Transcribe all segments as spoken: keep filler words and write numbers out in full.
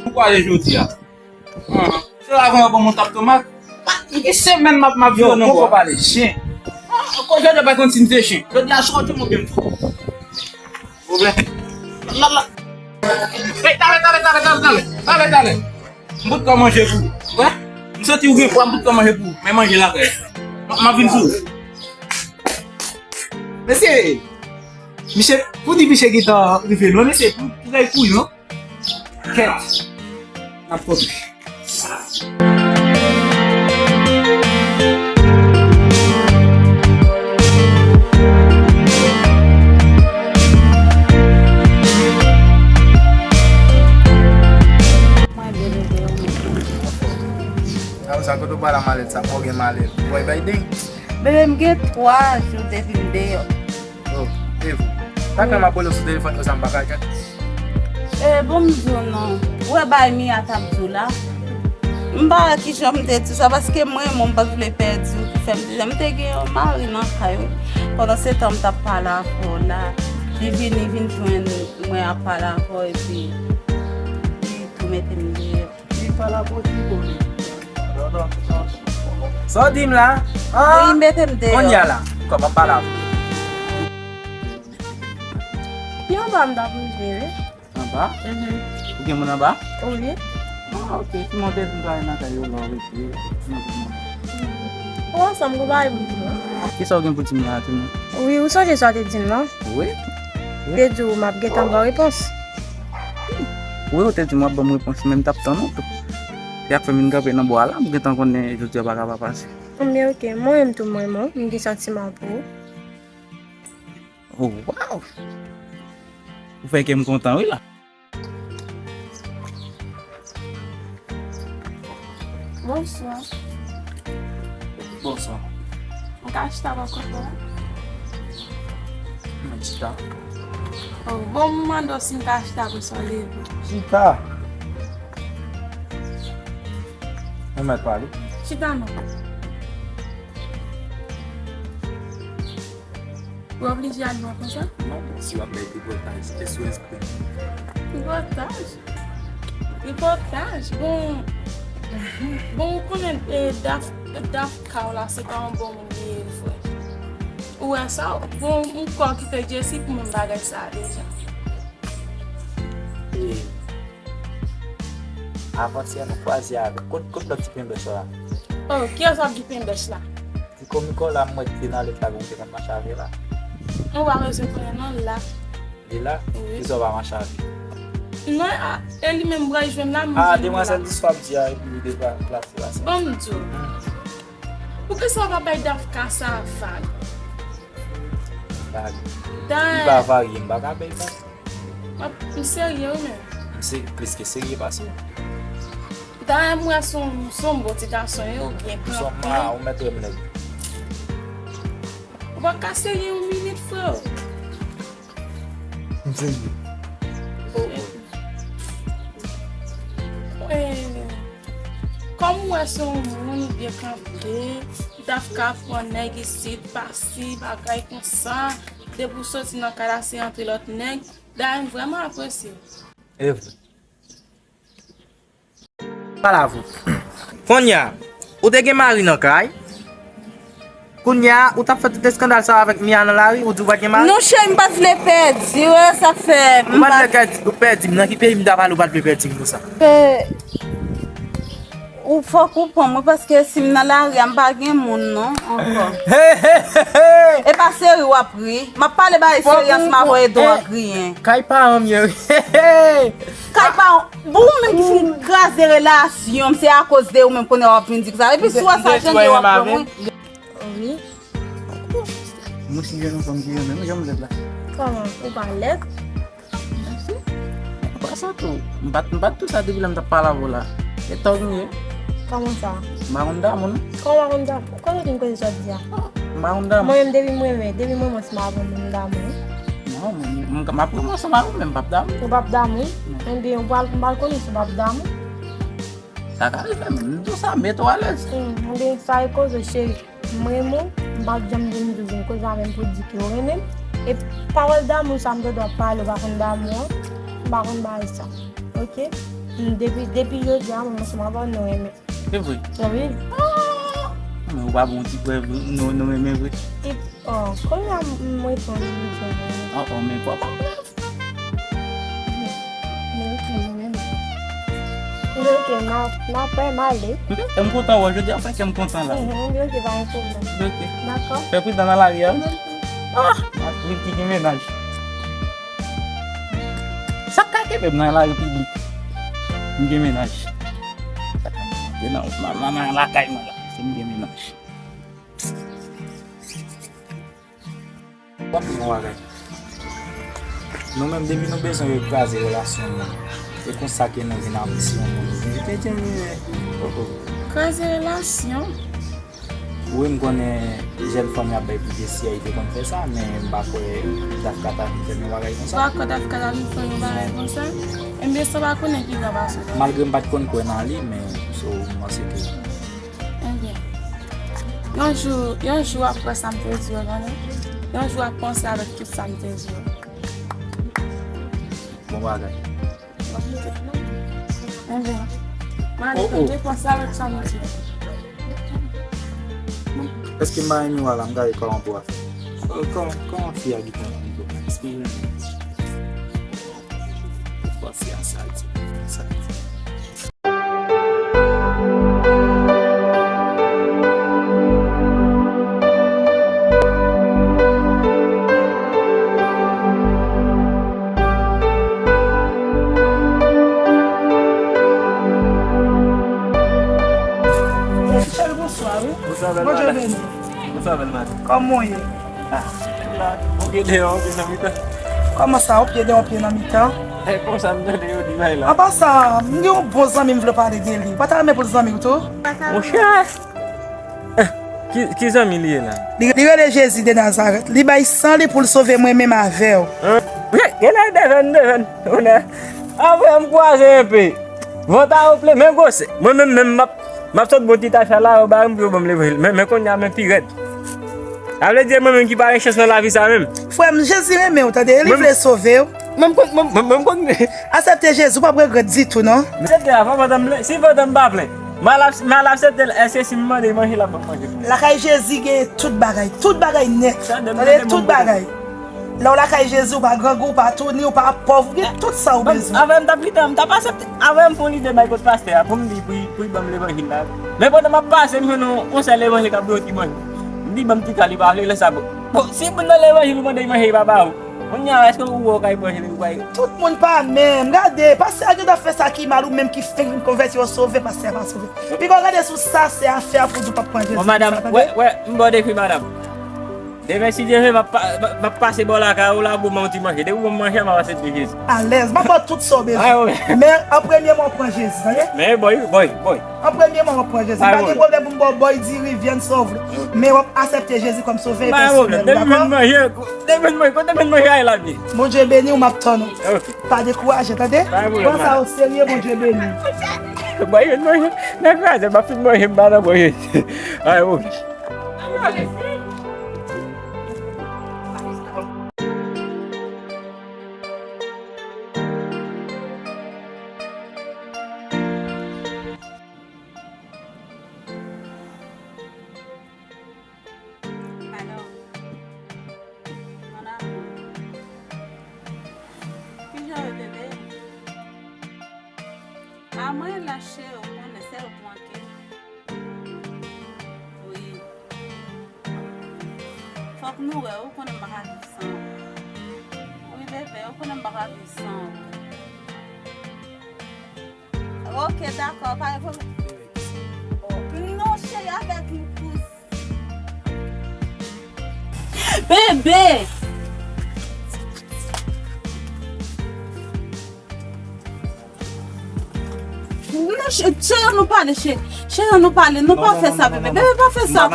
Nou kwaze jodi a. Ah, se la avan yo ban mwen tap tomat. Pa, m gen semèn m ap, m ap viwonnen bò. Yo, poko pale, chen. Ah, kote yo pa konn si m se chen. Jodi a, soti mwen gen m tou. Pwoblèm. La, la. Hey, talè, talè, talè, talè, talè. Talè, talè. M bout kò manje pou ou. Wè? M santi ou gen fwa, m bout kò manje pou ou. Men manje la, frè. M, m ap vin sou ou. Mesye, misye, pou di misye gentan rive lwen, mesye, pou, pou gay kouri, non? Kèt. N ap kouri. Mwen bebe deyò mwen. Sa, sa, kote w pral a malèt sa? Mwen gen malèt. Boy, bay deng. Bebe, m gen twa jou depi m deyò. Oh, e vre. Sa fè m ap rele w sou telefòn konsa m pa ka jwenn. E, bon, m di w non. Ou wè bagay Mia t ap di w la? M pa wè kijan m te di w sa, paske mwen, mwen, m pa t vle pèdi w, ki fè m te di w. M te gen yon mari nan kay, wi. Pandan se tan, m t ap pale avè w la. Li vini, vin jwenn mwen ap pale avè w, epi li tou mete m deyò. Li pa la pou ti kote. Non, non, non. Sa w di m la? Ah, li mete m deyò. Kounye a la, kòman m pale avè w? Pi anba m t ap rive, wi. Anba? Mhm. Ou gen moun anba? Wi. Ah, ok. Si mwen te vin travay nan kay yo, lè w rete, nan moun. Ou ansanm, ou bay moun. Kisa w gen pou di m la, timoun? Wi, ou sonje sa w te di m nan? Wi. Wi. Te di w m ap gentan ba w repons. Wi, ou te di m w ap ban m repons, men m t ap tann ou tou. Se sa k fè m vin kanpe nan bò a la, m gentan konnen jodi a pa ka pa pase. Anben, ok, mwen menm tou, mwen, mwen, m gen santiman pou ou. Oh, wow! Ou fè kè m kontan, wi, la. Bonswa. Bonswa. M ka chita bò kote w la? Mwen chita. Oh, bon, m mande w si m ka chita pou sa w leve. Chita. Ou mèt pale. Chita non. Ou oblije al lwen konsa? Non, bon, si w ap bay tripotay, se sou espri. Tripotay? Tripotay? Bon, bon, ou konnen, eh, Daf, Daf Kaw la, se pa yon bon moun li ye, frè. Ou wè sa? Bon, yon kò ki te Jesi pou menm bagay sa a deja. E, avantyè nou kwaze avèk. Kot, kot lòt ti penbèch la? Oh, kiyès w ap di penbèch la? Ti komiko la, m wè ki te nan lèt la, ou te konn mache avè la. Ou pa bezwen konnen non, l la. Li la? Wi. Kisa w pa mache avè? Non, a, e li menm pral jwenn la, m jwenn li la. A, demwazèl Liswa ap di a, epi li deplase la, se. Bon, m di w. Hmm. Poukisa w pa bay Dafka sa vag? Vag. Li pa varye, m pa ka bay vag. M serye wi menm. M se plis ke serye pase w. Dayè m wè se yon, se yon bon ti gason ye, ou byen kanpe. Ou mèt wè m nèg. Ou pa ka serye yon minit, frè. M serye. Eh, kòm ou wè se yon moun ou byen kanpe, Dafka pran nèg isit, pase, bagay konsa, depi w soti nan kay la, se antre lòt nèg. Dayè m vrèman apresye w. E vre. Pale avè w. Kounye a, ou te gen mari nan kay. Kounye a, ou t ap fè tout eskandal sa avèk Mia nan lari, ou di w pa t gen mari? Non, cheri, m pa t vle pèdi w, e sa k fè m pa t vle pèdi, pèdi m. Nan ki peyi m ta pale ou pa t vle pèdi m konsa? Ou fòk ou pran mwen, paske si m nan lari a, m pa gen moun non ankò. Hey, hey, hey, hey! E pa seri w ap ri. M ap pale bagay seri ansanm avè w, Edo, w ap griyen. Kay paran m ye wi. Hey, hey! Kay paran, bon, ou menm ki fin kraze relasyon m, se akoz de ou menm kounye a w ap vin di sa. Epi si w wè sa, Jennye, w ap pran mwen. Wi. Mwen si jèn fanm ki renmen m, jan m lèd la. Kòman? Ou pa lèd? Mèsi. Apa sa tou, m pa t, m pa t tou sa depi lè m t ap pale avè w la. E tòg m ye. Kòman sa? M pa konn damou non. Kòman w pa konn damou? Kote w te konn koze sa w di a? M pa konn damou. Mwen menm depi m renmen, depi m renmen se m pa konn m damou. Non, mwen, m, m ap renmen ansanm avè w, men m p ap damou. Ou p ap damou? Non. Enben, ou pral, m pral konnen si w p ap damou. Sa ka rive, men m di w sa, mete w alèz. Hmm, enben, sa e koze, cheri. M renmen w, m p ap janm vin di w vin koze avè m pou di ke w renmen m. E pawòl damou sa m te dwe ap pale, w pa konn damou an, m pa konn bagay sa. Oke? Depi, depi jodi a, mwen, mwen, mwen, nou renmen. Se vre? Wi. Men ou pa bon ti prèv, nou, nou renmen vre. Oh, kounye a m reponn li tou. Oh, oh, men papa. Men ok, mwen menm. Men ok, n a, n a fè m ale. M kontan wè w jodi a, fè kè m kontan la. Mhm, men ok, pa gen pwoblèm. Ok. Dakò. Fè pridan nan lari a. Ah, Wilky gen mennaj. Sa k ka kenbe m nan lari piblik? M gen mennaj. Sa k ap nan, nan, nan lakay mwen la, se m gen mennaj. W ap yon bagay. Nou menm, depi nou bezwen kraze relasyon moun, e konsa ke nou vin ap di yon moun vin pete mire. Oh, oh. Kraze relasyon? Wi, m konnen jèn fanm y ap bay pite si a, li te konn fè sa, men m pa kwè Dafka ta vin fè m yon bagay konsa. Ou pa kwè Dafka ta vin fè yon bagay konsa? Ebyen, sa pa konnen ki gran pase. Malgre m pa t konn kwè nan li, men so, m panse ke Ebyen, yon jou, yon jou w ap kwè sa m te di w, tande? Yon jou w ap panse avèk tout sa m te di w. Bon bagay. Ebyen, m ale, oh, oh, tande, panse avèk sa m di w. Èske m pa renmen w la, m gade kòman pou w a fè? Kòman, kòman fi a gentan vin tou? Èske w renmen? Panse a sa l di, sa l di. Cheri, bonswa, wi. Bonswa, bèl madanm. Bondye beni. Bonswa, bèl madanm. Kòman w ye? Ah, la, yon pye deyò, yon pye nan mitan. Kòman sa, yon pye deyò, yon pye nan mitan? E konsa m tande yo di bagay la. Apa sa, m gen yon bon zanmi m vle pale de li. Ou pa ta renmen pou l zanmi w tou? Monchè! Eh, ki, ki zanmi li ye la? Li, li rele Jezi de Nazarèt. Li bay san li pou l sove mwen menm avè w. Hein? Gen lè devèn, devèn. Apre m kwaze enpe. Vant a yo plen, men gwosè. Mwen menm, menm m ap, m ap sot bon ti tach la, yo ba m pou yo ban m levanjil. Men, men kounye a, men pi rèd. Sa vle di mwen menm ki pa gen chans nan lavi sa menm. Frè m, Jezi renmen w, tande, li vle sove w. Mwen m konn, mwen, mwen, mwen m konn. Aksepte Jezi, w p ap regrèt ditou, non. Aksepte a, fò pandan m plen, si pandan m pa plen. M al ap-, m al aksepte l, èske si m mande manje, l ap ban m manje? Lakay Jezi gen tout bagay, tout bagay nèt. Tande, tout bagay. Lè w lakay Jezi, ou pa grangou, ou pa touni, ou pa pòv, ou gen tout sa ou bezwen. Avè m t ap lite, m t ap aksepte. Avè m fè yon lide bay kot pastè a, pou m di pou, pou l ban m levanjil la. Men pandan m ap pase, m jwenn yon, yon sèl levanjil k ap dwe yon ti manje. M di ban m ti kal, li pa vle, lè sa bon. Bon, si moun nan levanjil ou mande l manje, li pa ba ou. Kounye a, èske ou wè w ka evanjelize ou pa? Tout moun pa menm. Gade, pastè a gentan fè sa ki mal, ou menm ki fenk vin konvèti, ou sove, pastè a pa sove. Piga w gade sou sa, se afè a pou di w p ap pran Jezi. Bon, madanm, wè, wè, m ba w defi, madanm. Demen, si Dye vle, m ap pa-, m ap, m ap pase bò lakay ou la pou ban w ti manje. Depi w ban m manje, m ap aksepte Jezi. Alèz, m ap ba w tout sa w bezwen. Men an premye, mwen pran Jezi, tande? Men, boy, boy, boy. An premye, mwen pran Jezi. Pa gen pwoblèm pou m ba w bòy diri, vyann, sa w vle. Men w ap aksepte Jezi kòm sovè pèsonèl, dakò? Depi mwen manje, depi mwen manje, kote mwen manje a la vye? Bondye beni w, m ap tann ou. Ok. Pa dekouraje, tande? Pran sa o serye, Bondye beni w. Mwen manje, nan kraze, m ap fin manje, m pa nan manje. Ay, ok. Alo. Mon amour. Kijan yo te ye? A mwen la cheri, ou konnen sèl pwen ke. Wi. Fòk nou wè, ou konnen m pa ka viv san ou. Wi, bebe, ou konnen m pa ka viv san ou. Ok, dakò, pa gen pwoblèm. Non, cheri, avèk yon kous. Bebe! Non, cheri, cheri, nou pale, cheri. Cheri, nou pale, nou pa fè sa, bebe. Bebe, pa fè sa.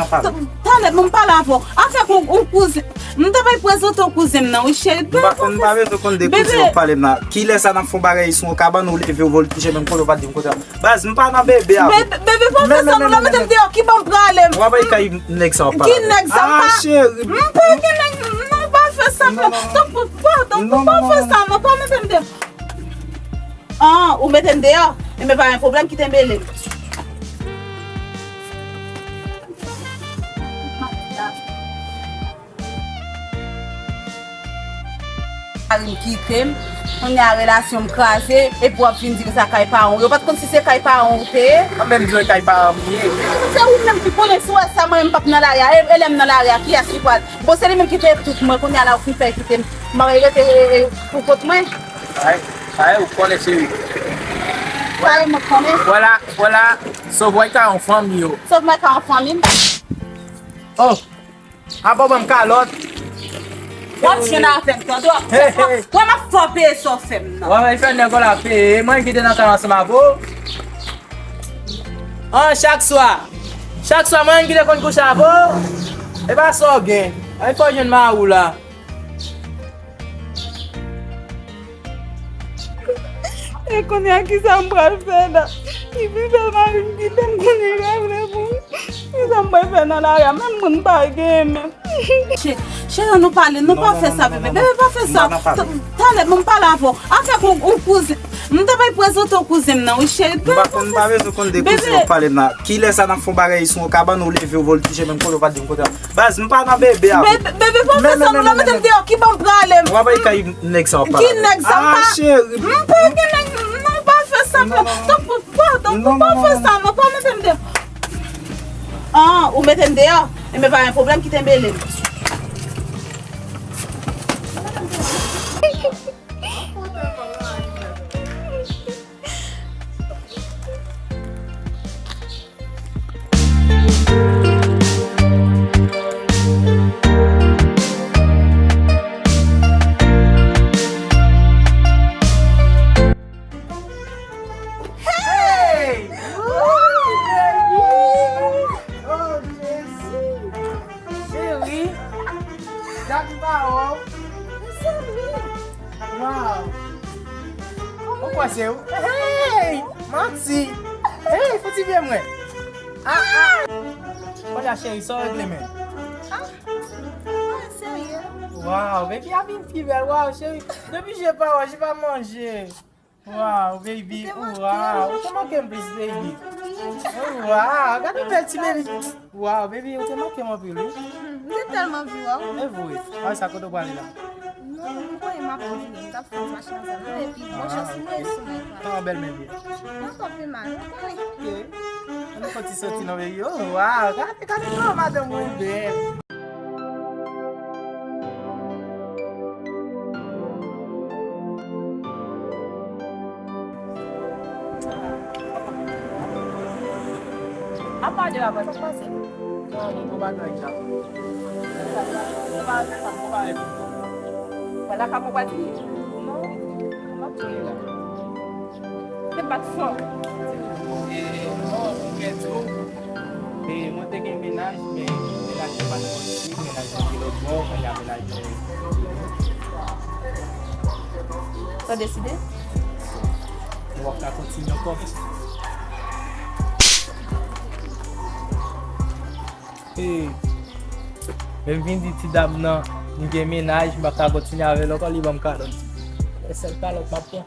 Talè, bon, m pale avè w. Afè yon, yon kouzen. M ta bay prezante w kouzen m nan, wi, cheri. M pa konn, m pa bezwen konn de kouzen w ap pale m la. Kilè sa n ap fè yon bagay sou yon kabann, ou leve, ou vòltije, menm kote w pa t di m kote a. Baz, m pa nan bebe a. Bebe, bebe, pa fè sa, non, la mete m deyò, ki ban m prale. W ap al kay nèg sa w ap pale avè l. Ki nèg sa? Ah, cheri. M pa gen nèg, non, pa fè sa, non, non, non. Tanpri, pa, tanpri, pa fè sa, non, pa mete m deyò. An, ou mete m deyò? Enben, pa gen pwoblèm, kite m mele m. Mari m kite m, kounye a relasyon m kraze, epi w ap vin di m sa kay paran w. Yo pa t konn si se kay paran w te ye. Mwen menm di w kay paran m li ye. Se ou menm ki konnen si w wè sa, mwen menm p ap nan lari a. E, e lè m nan lari a, kiyès ki pral? Bon, se li menm ki te tout mwen, kounye a la ou fin fè kite m. Mwen rete, e, e, pou kont mwen. Ay, ay, ou konnen cheri. Sa e mwen konnen. Vwala, vwala. Sovway ka yon fanmi yo. Sovway ka yon fanmi. Oh. Apa w ban m kalòt? W ap jwenn avè m, tande w. Hey, hey. Wè m ap fè w peye sa w fè m nan. Wè, wè, fè nèg la peye. Mwen ki te nan kay ansanm avè w. An, chak swa. Chak swa, mwen ki te konn kouche avè w. E pa sa w gen. Ay, fò w jwenn mari w la. E kounye a, kisa m pral fè la? Li pi bèl mari m kite m, kounye a, li pa vle pou m. Kisa m pral fè nan lari a? Menm moun m pa gen menm. Che-, cheri, nou pale, nou pa fè sa, bebe. Bebe, pa fè sa. Talè, bon, m pale avè w. Avèk yon, yon kouzen. M ta bay prezante yon kouzen m nan, wi, cheri. M pa konn, m pa bezwen konn de kouzen w ap pale m nan. Kilè sa n ap fè yon bagay sou yon kabann, ou leve, ou voltije, menm kote w pa t di m kote. Baz, m pa nan bebe avè w. Bebe, bebe, pa fè sa, nou la mete m deyò, ki ban m prale m? W ap bay kay nèg sa w ap pale avè l. Ki nèg sa? M pa, cheri. M pa gen nèg, non, pa fè sa, non, non, non. Tanpri, pa, tanpri, pa fè sa, non, pa mete m deyò. An, ou mete m deyò? Enben, pa gen pwoblèm, kite m mele m. Hey! Oh, baby! Oh, Jezi! Cheri, dat m pa wè w. Mezanmi. Waw. Ou kwè se ou? Hey! Manti. Hey, fouti vye mwen. Ah, ah. Kounye a, cheri, sa w regle men? Ah, mwen serye. Waw, baby a vin pi bèl. Waw, cheri. Depi je pa wè, je pa manje. Waw, baby, waw. Ou te manke m plis, baby. Waw, gade bèl ti baby. Waw, baby, ou te manke m anpil, wi. M te tèlman anvi wè w. E vre. A, sa kote w prale la? Non, m konnen m ap vini. M t ap fè yon machin nan zòn nan, epi bon chans mwen sou mwen. Kòman bèl men m ye? Mwen pa pi mal, ou konnen. Ok. Ann fè ti soti non, baby. Oh, waw, gade, gade kòman madanm mwen bèl. Apa de la, sa k pase? Non, mwen pa nan ekzam. Ou pa, ou pa, ou pa. Wè la ka mwen pa di. Non, m ap tourne la. Se pa t fò. E, non, pou mwen di w, e, mwen te gen mennaj, men mennaj mwen pa t konn swiv, mennaj mwen te lòt bò, kounye a mennaj mwen. Sa w deside? Ou p ap ka kontinye ankò. E, men m vin di ti dam nan, m gen mennaj, m p ap ka kontinye avè l ankò, li ban m kalòt. E sèl kalòt m ap pran.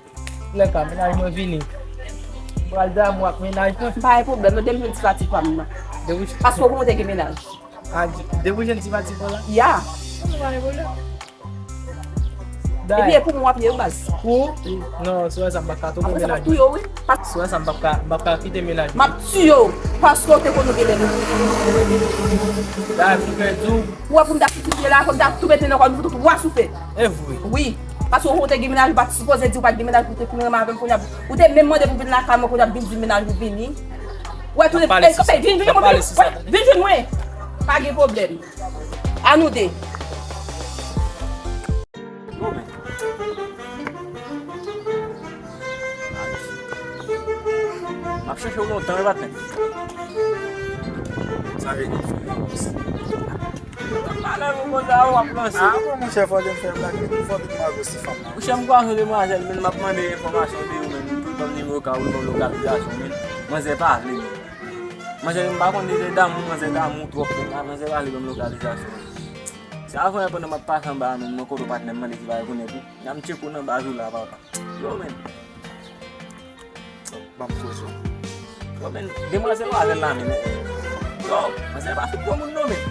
Lè ka, mennaj mwen vini. M pral damou ak mennaj mwen. M pa gen pwoblèm, non, depi jwenn ti pati pa m nan. Depi... Paske w konnen w te gen mennaj. A, depi jwenn ti pati pa w la? Ya. Mwen pa gen pwoblèm. Epi e pou mwen w ap ye wi baz. Pou? Non, sou sa m p ap ka touye mennaj mwen. Sou sa m p ap ka, m p ap ka kite mennaj mwen. M ap tiye w, paske w te konn ou gen lè nou. Dayè pou m pèdi w. Ou wè pou m ta fouti pye la, pou m ta tou mete nan kò m, fout ou twa sou fè. E vre. Wi. Paske ou te gen mennaj, ou pa t sipoze di ou pa t gen mennaj, ou te fin renmen avè m kounye a. Ou te menm mande pou vin lakay mwen kounye a, vin di mennaj ou vini. Wè, tou de, vin, vin, vin, vin, vin jwenn mwen. Pa gen pwoblèm. A nou de. M ap chèche w lontan, wi, patnè. Sa vle di fè yon pale pou konn sa w ap ranse. A, bon, monchè, fò de m fè blag, fò de m magosi fanm nan. Monchè, m kwaze demwazèl, men m ap mande enfòmasyon de ou, men m tou ban m nimewo kay ou, ban m lokalizasyon, men manzè pa vle, men. Manzè, m pa konn li te damou, manzè damou twòp, men manzè pa vle ban m lokalizasyon. Se avan yè pandan m ap pase anba a, men mwen kote patnè m mande ki bagay konnen tou. N a m tcheke w nan baz ou la, papa. Yo, men. M ap koze. Yo, men, demwazèl yo avè l la, men. Yo, manzè pa fout bon moun non, men.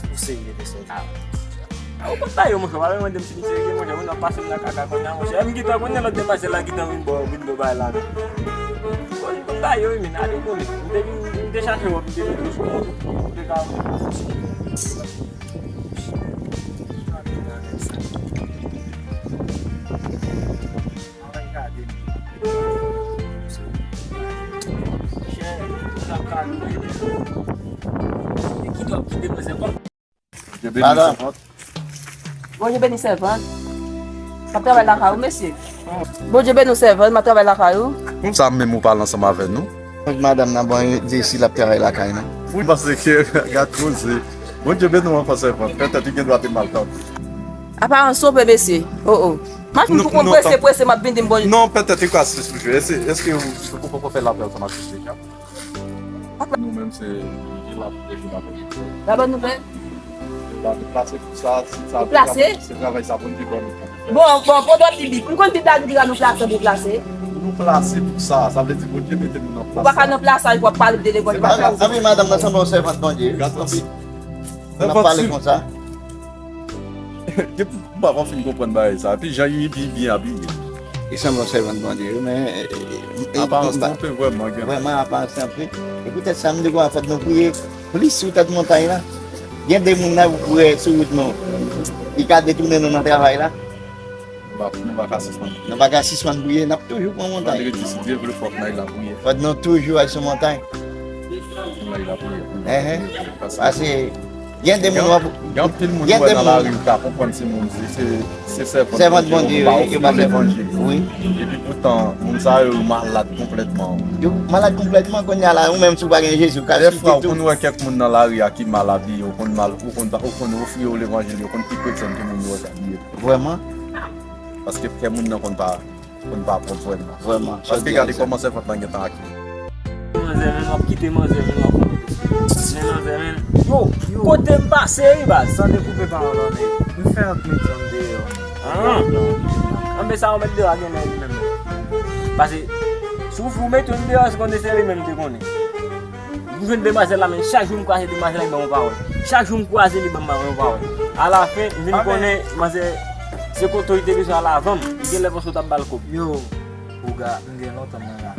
Ou serye de sa? A, ou konn ba yo, monchè, w pa mande m si m serye, monchè, moun ap pase m nan kaka kounye a, monchè. M gentan konnen lòt demwazèl la gentan vin bò, vin bò bay la, men. Ou konn, ou konn ba yo, wi, men, ale w konnen. M te vin, m te chache wòb, m te vin sou moun, m te ka. Bondye beni sèvant. Bondye beni sèvant. M ap travay lakay ou, mesye. Bondye beni w, sèvant, m ap travay lakay ou. Konsa menm ou pale ansanm avè nou? Donk, madanm nan, bon, di si l ap travay lakay nou. Wi, paske, gad koze. Bondye beni w ankò, sèvant. Petèt li gen dwa te mal tande. Apa w twonpe, mesye. O, o. M ap vin pou prese, prese, m ap vin di m bon. Non, petèt li ka asiste sou jwe. Èske, èske ou, ou poko fè lapèl sa m asiste deja? Nou menm se jilap, jilap. La bonne nouvelle. La nou plase pou sa, si sa se travay sa Bondye ban nou. Bon, bon, bon, dòt li, m konn di David la nou plase, nou plase. Nou plase pou sa, sa vle di Bondye mete nou nan plas. Ou pa ka nan plas sa, w ap pale de levanjil. Anpil madanm nan sanble yon sèvant Bondye. Gad anpil. N ap pale konsa. M pa fin konprann bagay sa. Epi jan li byen abiye. Li sanble yon sèvant Bondye, wi, men, e, e, e, aparans twonpe vrèman, gen. Vrèman, aparans twonpe. E poutèt sa, m di konsa, fòk nou priye plis sou tèt montay la. Gen de moun la, ou wè sou wout nou. Li ka detounen nou nan travay la. Nou pa, nou pa ka sispann. Nou pa ka sispann priye, n ap toujou pran montay. Malgre tout, si Dye vle, fòk n al lapriyè. Fòk nou toujou al sou montay. Nou al lapriyè. Enhen. Paske gen de moun w ap, gen anpil moun ou wè nan lari, ou ka konprann se moun, se, se, se sèvant Bondye, yo pa levanjil. Wi. Epi poutan, moun sa yo malad konplètman. Yo malad konplètman, kounye a la, ou menm si w pa gen Jezi, ou ka site tou. Dèfwa, ou konn wè kèk moun nan lari a ki mal abiye, ou konn mal, ou konn, ou konn ofri yo levanjil, yo konn pi kretyen ke moun yo wè k abiye. Vrèman? Paske kè moun nan konn pa, konn pa pwòp vrèman. Vrèman, sa w di a egzak. Paske gade kòman sèvant lan gentan ak li. Manzè, men, w ap kite manzè, men, w ap kite manzè, men. Yo, yo, kote m pase, wi, baz? San dekoupe pawòl, men. M fè antre m deyò. Ah. Anben, sa w mèt deyò a gen lè li menm. Paske, si w mete m deyò, se konn se li menm te konnen. M jwenn demwazèl la, men chak jou m kwaze demwazèl la, li ban m yon pawòl. Chak jou m kwaze, li ban m yon pawòl. Alafen, m vin konnen, manzè, se kote li te bezwen al avan m. Li gen lè panse w t ap ba l kòb. Yo, bouga, m gen lontan mwen la.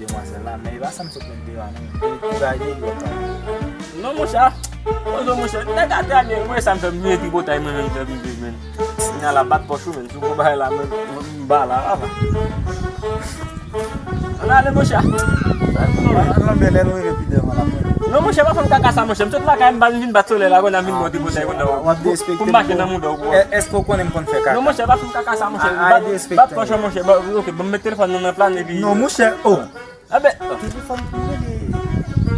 Demwazèl la, men e pa sa m sot met deyò a, non. Bouga, li lontan. Non, monchè. Bonjou, monchè. Nèg a trè byen. Mwen, sa m fè m vin tripotay, mwen menm, fè m viv, men. Sinyal la bat pòch ou, men. Sou bon bagay la, men, m ba la, la, la. Ann ale, monchè. Ann lanmè, lè nou rive pi devan la, mwen. Non, monchè, pa fè m kaka sa, monchè. M sot lakay, m ba, m vin bat solèy la, konn a vin monte botèy, konn a pou, pou m mache nan mouda w. Èske w konnen m konn fè kaka? Non, monchè, pa fè m kaka sa, monchè. Bat pòch, monchè. Ok, bon, m met telefòn nan, nan plan, epi. Non, monchè, oh. Anben. Telefòn pou rele.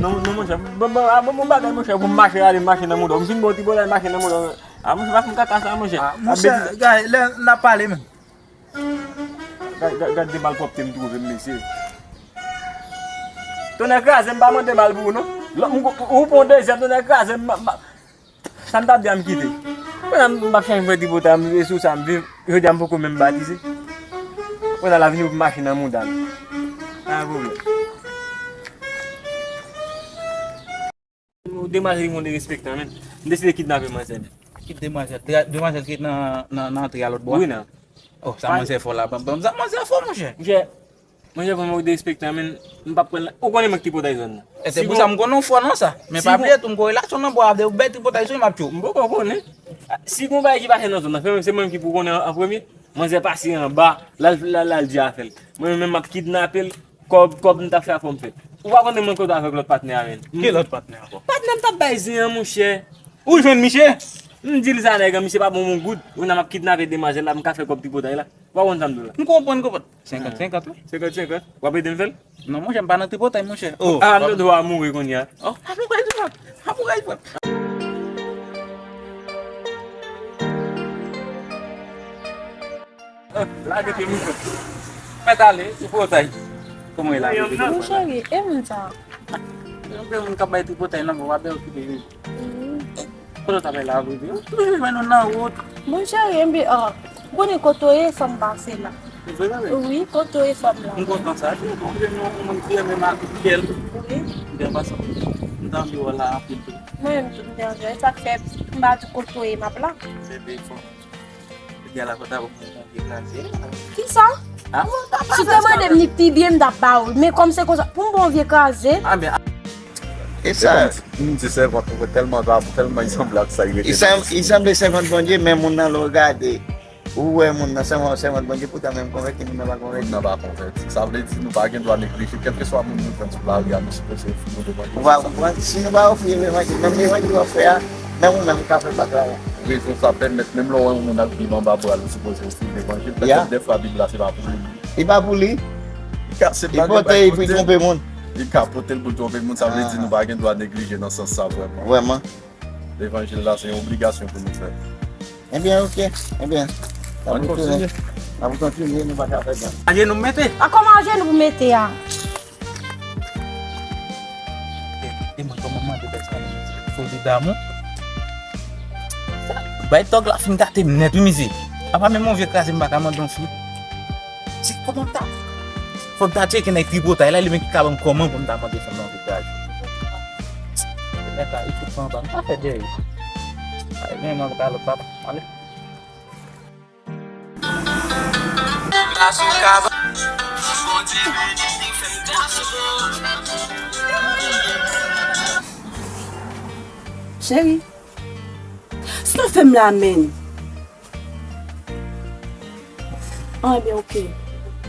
Non, non, monchè. Bon, bon, a, bon, bon bagay, monchè, pou m mache, ale, mache nan mouda w. M vin ba w ti botèy, mache nan mouda w. A, monchè, pa fè m kaka sa, monchè. A, monchè, gade, lè n ap pale, men. Gad, gad, gad de malpwòpte m twouve m, mesye. Tonnè kraze m, pa mande mal pou ou, non. Lò, m, ou pran dezyèm, tonnè kraze m, ma, ma, sa m t ap di a m kite. Kounye a m, m ap chache m fè tripotay, m, e sou sa m viv. Jodi a m poko menm batize. Kounye a l ap vini pou mache nan mouda l. Pa gen pwoblèm. Demwazèl ki yon derespektan, men. M deside kidnape manzè, men. Ki demwazèl? Demwazèl ki nan, nan, nan antre a lòt bò a? Wi, nan. Oh, sa manzè fò la. Ban, ban, sa manzè fò, monchè. Monchè, manzè fò, men, ou derespektan, men. M p ap pran l. Ou konnen mwen ki tripotay zòn nan. E se pou sa m konnen w fò nan sa. Men pa bliye tou, m gon relasyon nan bò a, de ou bay tripotay sou li, m ap tchwe w. M poko konnen. Si gon bagay ki pase nan zòn nan, se mwen ki pou konnen an, an premye. Manzè pase anba, l al, l al, l al di afè l. Mwen menm, m ap kidnape l. Kòb, kòb m t ap fè a fò m fè. Ou pa konnen mwen kote avèk lòt patnè a, men. Ki lòt patnè ankò? Patnè m t ap bay zen an, monchè. Ou jwenn misye? M di l sa, nèg an, misye pa ban m yon goud. Ou nan m ap kidnape demwazèl la, m ka fè kòb tripotay la. Ou pa konn sa m di w la? M konprann, konprann. Senkant senkant, wi. Senkant senkant. W ap ede m fè l? Non, monchè, m pa nan tripotay, monchè. Oh. A, m nan dwa mouri kounye a. Oh, a pou kay di frè. A pou kay di frè. Lage pye m tou. Mèt ale, tripotay. Kòman e la? Mon cheri, e moun sa? Yon pil moun k ap bay tripotay nan, w ap bè okipe yo. Kote w t ap la, bebe? Ou toujou jwenn nou nan wout. Mon cheri, enben, ah, Ou konnen kote w ye, fò m pase la. Ou vre, mami? Wi, kote w ye, fò m la. M kontan sa. Se yon moun ki renmen m ak kè l. Wi. M gen pasan. M t anvi wè w la anpil tou. Mwen menm tou, m te anvi wè. Sa k fè m pa di kote w ye, m ap la. Se byen fò. Jodi a la, fò ta pou mwen vye kraze. Kisa? Ah, bon, ta pa Si w te mande m li pi byen, m t ap ba ou l. Men kòm se konsa, pou m ba w vye kraze. Ah, men E sa, m di sèvant mwen tèlman, tèlman li sanble ak sa, li rete. Li sanble sèvant Bondye, men moun nan lè w gade, ou wè moun nan sèvant, sèvant Bondye, poutan menm konvèti, moun nan pa konvèti. Moun nan pa konvèti. Sa vle di nou pa gen dwa neglije, kèlkeswa moun nou jwenn sou lari a, nou sipoze ofri yo levanjil. Ou pa konprann? Si nou pa ofri yo levanjil, menm levanjil w ap fè a, menm ou menm ou ka fè bak la. Rezon sa pèmèt, menm lè w wè yon moun ap viv anba bra l, ou sipoze ofri levanjil. Pètèt dèfwa Bib la se pa pou li. Li pa pou li. Li ka se Li pote l pou l twonpe moun. Li ka pote l pou l twonpe moun, sa vle di nou pa gen dwa neglije nan sans sa vrèman. Vrèman. Levanjil la se yon obligasyon pou nou fè. Ebyen, oke. Ebyen, n ap kontinye. N ap kontinye, nou pa ka fè byen. Ajenou mete. A kòman ajenou pou mete a? E mwen kòman mande pèsonèl foli damou. Bay tòg la fin gate m nèt wi mizye. Apa menm yon vye kraze m pa ka mande yon fi. Se kòman ta? Fòk ta tcheke nèg tripotay la, li menm ki ka ban m kòman pou m ta mande fanm nan vye kraze. Nèg la, li fout pran anba. M pa fè dèyè. Ay, men mwen pa lòt pa ale. Cheri, sa w fè m la menm? An, ebyen, oke.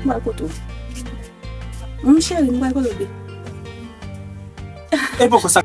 M pral kote w. M cheri, m pral kote w, bebe. E poko sa